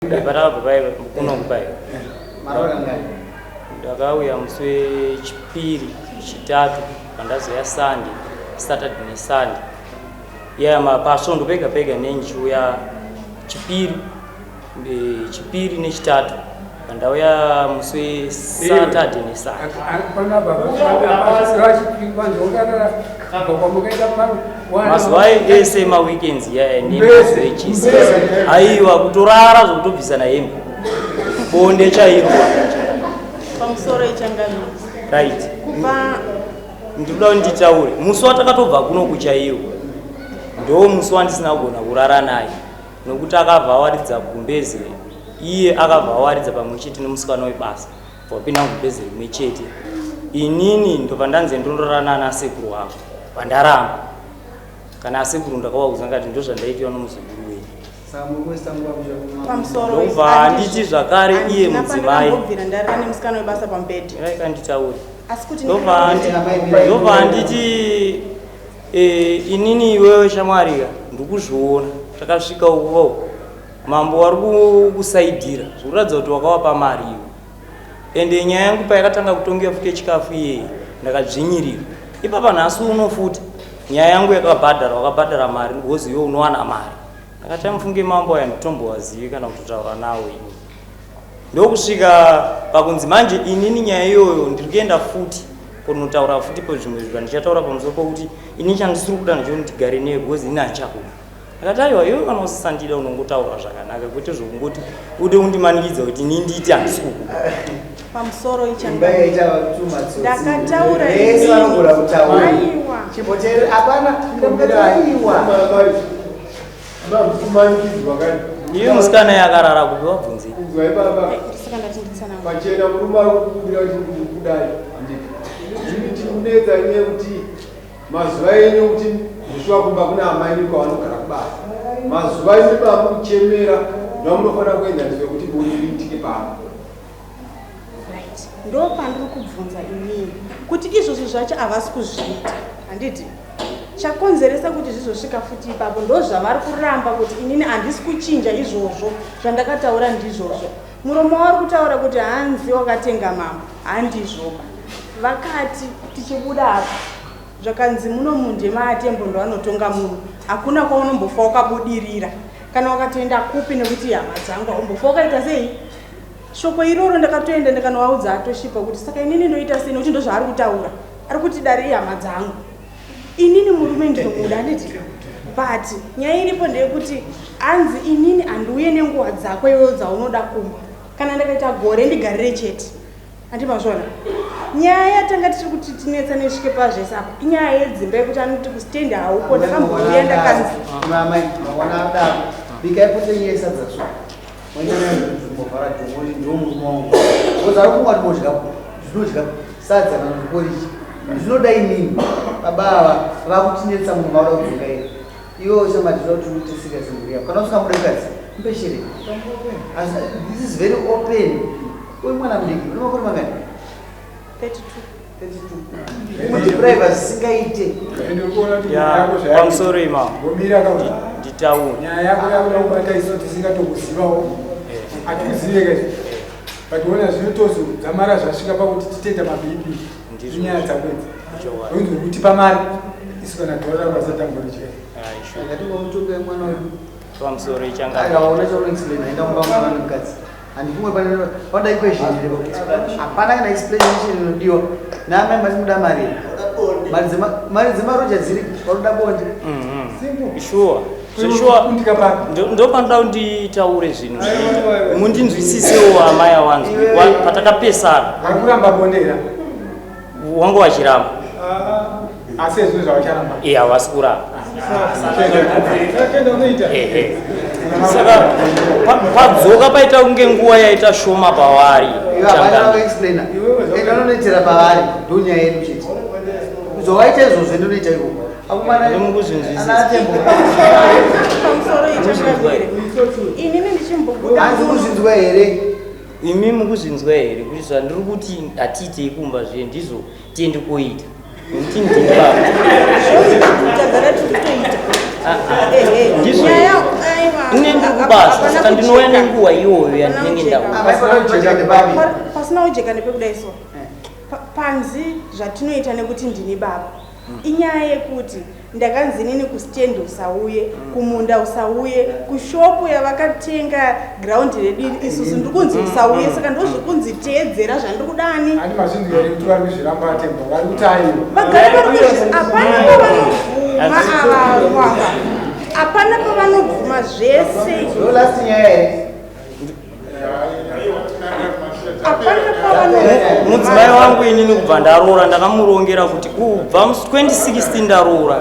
Patakabva paye kunoku paye ndakauya musi wechipiri, chitatu, pandazouya Sunday, Saturday neSunday. Yeah, pasvondo pega pega nendichiuya chipiri, chipiri nechitatu, pandauya musi weSaturday neSunday. Mazuva ese maweekends yaya nemusi wechisi, aiwa, kutorara zvokutobvisana hembe, bonde chairo. Pamusoro ichangamiri. Right. Kubva Ndinoda kuti nditaure musi watakatobva kuno kuchaiwo, ndo musi wandisina kugona kurara naye, nokuti akabva awaridza gumbeze. Iye akabva awaridza pamwe chete nemusikana webasa, wapinda mugumbeze rimwe chete. Inini ndobva ndanzi ndondorara nana sekuru wavo, vandaramba. Kana asekuru ndakavaudza, ngati ndozvandaitiwa nomuzukuru wenyu. Pamusoro. Ndobva handiti zvakare iye Handina mudzimai pandakambobvira ndarara nemusikana webasa pamubhedhi. Raikanditaure. Asi kuti Ndobva handiti inini, iwewe shamwarika, ndikuzviona takasvika ukuvo mambo wari kusaidhira, zvikuratidza kuti wakawapa mari iwe. Ende nyaya yangu payakatanga kutongewa futi yechikafu iyeye, ndakadzvinyirira ipapa. Nhasi uno futi nyaya yangu yakabhadhara, wakabhadhara mari because iwe unowana mari. Ndakati amufunge mambo aya nditombowazivi kana kutotaura nawo ini. Ndokusvika pakunzi manje inini nyaya iyoyo ndiri kuenda futi kunotaura futi pazvimwe zvandichataura pamusoro pokuti ini chandisiri kuda ndechekuti ndigare newe, because ini handichakuda. Ndakati aiwa, iwe kana usisandida unongotaura zvakanaka, kwete zvokungoti ude kundimanikidza kuti ini nditi handisi kukuda. Pamusoro Imba ichangamiri. yaita tumatsotsi. Ndakataura Vese inini. vanogona kutaura. Aiwa. Chimboteerera, hapana aiwa. Kumanikidzwa kani? Iye musikana yakarara kupi? Wabvunzei? Kunzwai baba. Saka ndati nditsanangure. Pachena murume ari kukumbira kuti kudai, handiti zvini tikunetsa inyaya yekuti mazuva enyu kuti zvishuwa kumba kuna amai kwavanogara kubasa, mazuva enyu pamukuchemera ndoamunofanira kuenzaniswa kuti bonde riitike pano. Right, ndo pandiri kubvunza inini kuti izvozvo zvacho havasi kuzviita, handiti? Chakonzeresa kuti zvizosvika futi ipapo ndo zvavari kuramba kuti inini handisi kuchinja izvozvo zvandakataura. Ndizvozvo muromo wauri kutaura kuti hanzi wakatenga mambo, handizvoba. Vakati tichibuda apa zvakanzi muno mundema atembo ndo anotonga muno, hakuna kwaunombofa wakabudirira kana wakatoenda kupi, nekuti hama dzangu haumbofa wakaita sei. Shoko iroro ndakatoenda ndikanovaudza atoshipa kuti saka inini ndoita sei, nekuti ndozvaari kutaura, ari kuti dare ihama dzangu. Inini murume ndinomuda, handiti? But nyaya iripo ndeyekuti hanzi inini handiuye nenguva dzako iwewo dzaunoda kumba. Kana ndakaita gore ndigarire chete, handimazvona. Nyaya yatanga tiri kuti tinetsa nesvike pazvese apa inyaya yedzimba, yekuti anoti kustendi hauko. Ndakambouya ndakanzi Amai, mawana adaro. Bikai pote nyaya sadza so. Mwana mbovhara dhomoni ndo murume wangu. Because ari kunga ndinodya, ndinodya sadza kana kuti porridge. Zvinoda inini. Baba ava vakutinetsa munhu vauda kudzoka iri. Iwe uchamadhira kuti uite serious mhuri yako. Kana usingamude mukadzi, mupeshere. Asi this is very open. Uyu mwana mudiki, une makore mangani? 32. 32. Mudeprive zvisingaite. Ende uri kuona kuti Ya, nyaya yako zvayari- pamusoro imamo. Ngomira kauri. Nditaure. Nyaya yako yakuda kubata isu tisingatokuzivawo, hatikuzive kaizvo, but ona zvinotozo dzamara zvasvika pakuti titeta maBP. Ndizvo. Inyaya dzako idzi. Chokwadi. Unzi uri kutipa mari, isu kana dhora rako asatamborichai. Ai, sure. Ngatingomutonga mwana wedu. Pamusoro ichangamiri. Akaona chaunoexplain, aenda kumba mwana nemukadzi. Handifunge pane pada equation iripo, hapana kana explanation inodiwa. Naamai mati muda mari, mari dzemaroja dziri, vanoda bonde. Sure, sure. Kundika papi? Ndopanoda kuti nditaure zvinhu Aiwa, aiwa, aiwa. Mundinzwisisewo amai awanzwi. Patakapesana Vari kuramba bondera? Wangu wachiramba. Asi ezvino zvavacharamba? Iye havasi kuramba. Tenda unoita. Ehe, saka padzoka paita kunge nguva yaita shoma pavari. Iwe hapana kuexplaina, enda unonoitira pavari, ndo nyaya yedu chete. Zvawaita izvozvo, enda unoita ikoko. Akomana. Ndimukuzvinzwisisa. Ana atembo. Pamusoro ichangamire, inini ndichimbobuda Hanzi kuzvinzwa here? Imi mukuzvinzwa here kuti zvandiri kuti hatiitei kumba zviye ndizvo tiende koita, nekuti ndini baba? Tagara tiri kutoita. Ehe. Ndizvo. Nyaya aiwa. Ine ndiri kubasa saka ndinouya nenguva iyoyo yandinenge ndauya. Pasina kujeka nepekudai so. Panzi zvatinoita nekuti ndini baba. Inyaya yekuti ndakanzi inini kustand usauye, kumunda usauye, kushopu yavakatenga ground redu isusu ndiri kunzi usauye, saka ndozvikunzi teedzera zvandiri kudani. Handi mazvinzwa here kuti vari kuzviramba atemba vari kuti aiwa. Vagare vari kuzvi hapana pavanobvuma ava wava. Hapana pavanobvuma zvese. Ndo last nyaya here? Hapana pavanobvuma. Mudzimai wangu inini kubva ndaroora ndakamurongera kuti kubva musi 2016 ndaroora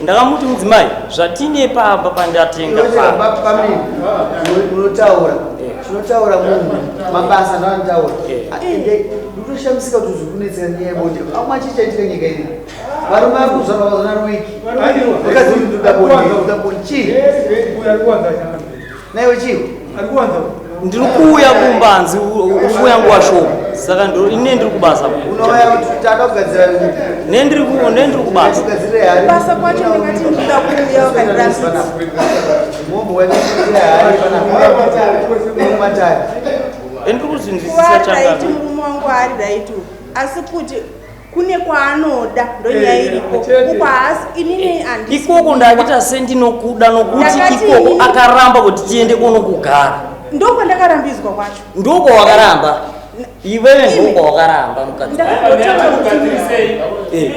ndakamuti, mudzimai, zvatine pamba pandatenga pamba. Pamini unotaura chinotaura munhu mabasa ndoanotaura. Ende ndikutoshamisika kuti zvikunetsera nyaya yebonde amwe achichaitika nyika ino, varume vari kuzvarwa vazona wiki, vakadzi kuti ndoda bonde, ndoda bonde chii? Naiwe chii? Ndiri kuuya kumbanzi uri kuuya nguva shoma, saka ine ndiri kubasa. Unouya kuti tada kugadzira. Ne ndiri kubasa. Kugadzira hari. Basa kwacho ndingati ndinoda kuuya wakandirambidza. Mombo waigadzira hari panapa matari. Ndiri kuzvinzwisisa. Kuva ari right, Changana. murume wangu ari right, asi kuti kune kwaanoda ndonyaya iripo. Uko haasi, inini handisi. Ikoko ndakuita sendinokuda nokuti Ndakati ikoko akaramba kuti tiende konokugara. Ndokwandakarambidzwa kwacho. Ndoko wakaramba iwewe, ndoko wakaramba mukadzi. Ndakagotaura kuti nokuti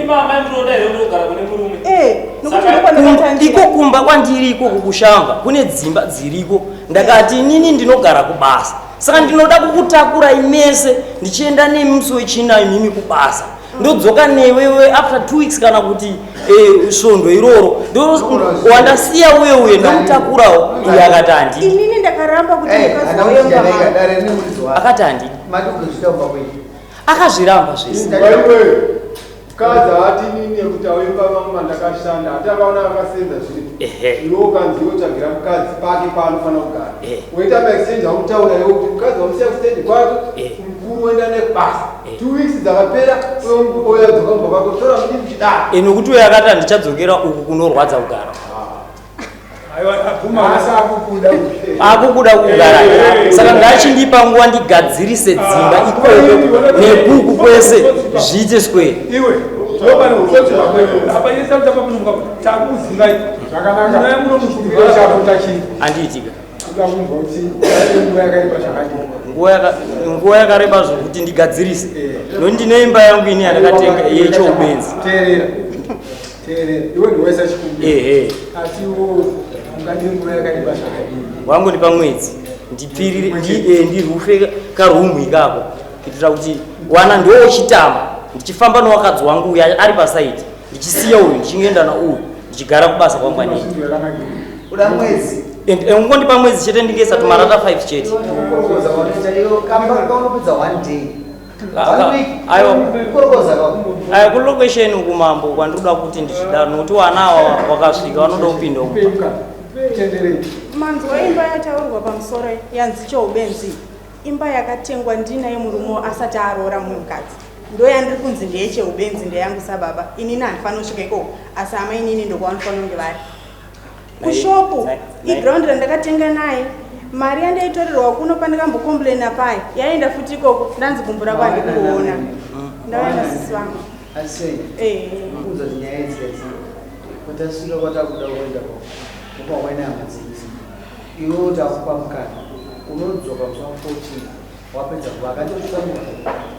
ndokwandakatangira. Iko kumba kwandiri ikoko kushamba kune dzimba dziriko. Ndakati inini ndinogara kubasa, saka ndinoda kukutakurai mese ndichienda nemi musi wechina, imimi kubasa, ndodzoka newewe after 2 weeks kana kuti svondo iroro. Wandasiya uye uye ndomutakurawo uye akati handidi. Inini ndakaramba kuti mukadzi wauye mumba mangu. Dare rine muridzi waro. Akati handidi. Mati kuzvita kumba kwenyu. Akazviramba zvese. Iwe mukadzi haati nini yekuti auye pamamwe mandakashanda hati akaona akasenza zviri. Iwe ukanzi iwe tsvagira mukadzi pake paanofanira kugara. Woita maexchange autaura iwe kuti mukadzi wamusiya kustendi kwake. Mukuru woenda nekubasa 2 weeks dzakapera, uye ouya dzoka mumba kwako, tora mudini chidaro. Nokuti uyo akati handichadzokera uku kunorwadza kugara. Asi akukuda. Akukuda kugara, saka ngachindipa nguva ndigadzirise dzimba ikoko nekuku kwese zviite square. Iwe ndopane utsotsi hwako apa yesatamba munomuka takuzivai. Zvakanaka. Nyaya muno Chikumbiro chako tachii. Andiitika. Kuda kunzwa kuti nguva yakareba zvakadii. Nguva yakareba zvokuti ndigadzirise nokuti ndine imba yangu ini yandakatenga yechoubenzi. Teerera, teerera, iwe ndiwaisa chikumbiro. Asiwo ungadi nguva yakareba zvakadii? Wangu ndipa mwedzi ndipfirire ndirufe karumu ikako kuitira kuti wana ndochitama ndichifamba nowakadzi wangu uyu ari pasaidi, ndichisiya uyu ndichingoenda nauyu ndichigara kubasa kwangu anei. Masindu yakanakira. Uda mwedzi. Ungondipa mwedzi chete, ndingesa tumarata 5 chete. Kukorokoza kwaunoita iyo kamba kaunopedza one day, one week. Aiwa. Kukorokoza kwako. Aya kulocation uku mambo kwandinoda kuti ndizvidaro nokuti wana ava wakasvika vanoda kupinda umu. Pemuka tenderei. Manzwa imba yataurwa pamusoro yanzi choubenzi, imba yakatengwa ndinaye murume asati aroora mumwe mukadzi, ndo yandiri kunzi ndeyecheubenzi, ndeyangu sababa. Inini handifaniri kusvika ikoko, asi ama inini ndokwavanofanira kunge vari kushopu. Iground randakatenga naye, mari yandaitorerwa kuno pandakambocomplaina payo yaenda futi ikoko. Ndanzi gumbo rako handikuona, ndauya nasisi vangu. Asei. Kuudza kuti nyaya idzi idzi kwatasvika kwatakuda kuenda kupa waina hama dzenyu, iwe takupa mukana, unodzoka musi wa 14 wapedza kuvaka ndosvika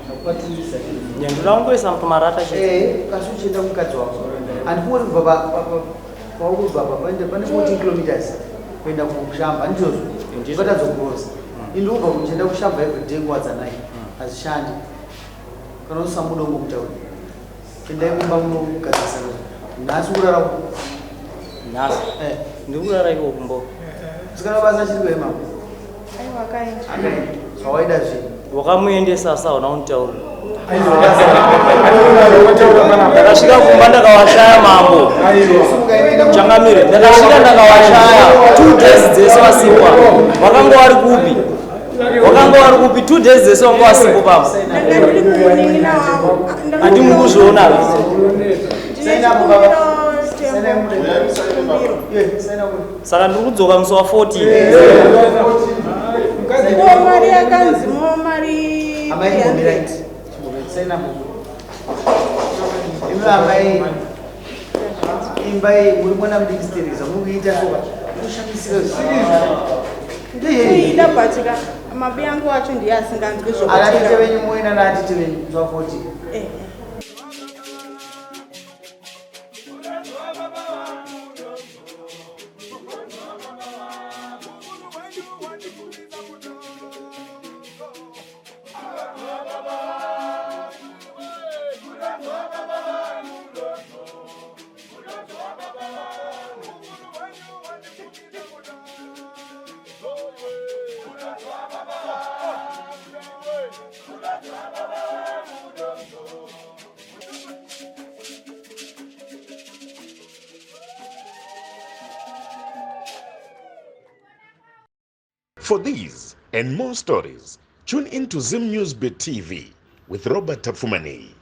takupa 2 weeks. Ndoda kungoisa mutumarata chete. Kasi uchienda kumukadzi wako, handifungoti kubva pauri kubva pa pane 14 kilometers kuenda kushamba, handizvozvo? Ndizvo. Ukatadzokurosa indi ubva kuchienda kushamba everyday nguva dza9 hazvishandi. Kana usamuda ungomutaura, endai kumba munogadzisana. Nhasi kurara? Nhasi ndiri kurara iko kumbo. Sikana basa chiri kuema? Aiwa, akaenda. Akaenda zvawaida zvinhu. Wakamuendesa sauna unitaurira. Wataura panapa. Ndakasvika kumba ndakawashaya mambo. Changamire, ndakasvika ndakawashaya 2 days dzese wasipo. Wakanga wari kupi? Wakanga wari kupi 2 days dzese wanga wasipo pamba? Ndanga ndiri kumunin'ina wangu. Handimukuzviona. Ndine chikumbiro. Saka ndiri kudzoka musi wa 14. Ko mari yakanzi mo mari Amai, chimbomirai. 300. Chimbomirai. Saina mubude. Imi amai, imba iyi muri mwana mudiki stereza muri kuita soka kushamisira zvisiri. Toida batika mabi angu acho ndiye asinganzwi Ana tete zvokuti. venyu moenda naatete venyu musi wa 14. Eh. For these and more stories, tune in to Zim News Bit TV with Robert Tapfumaneyi.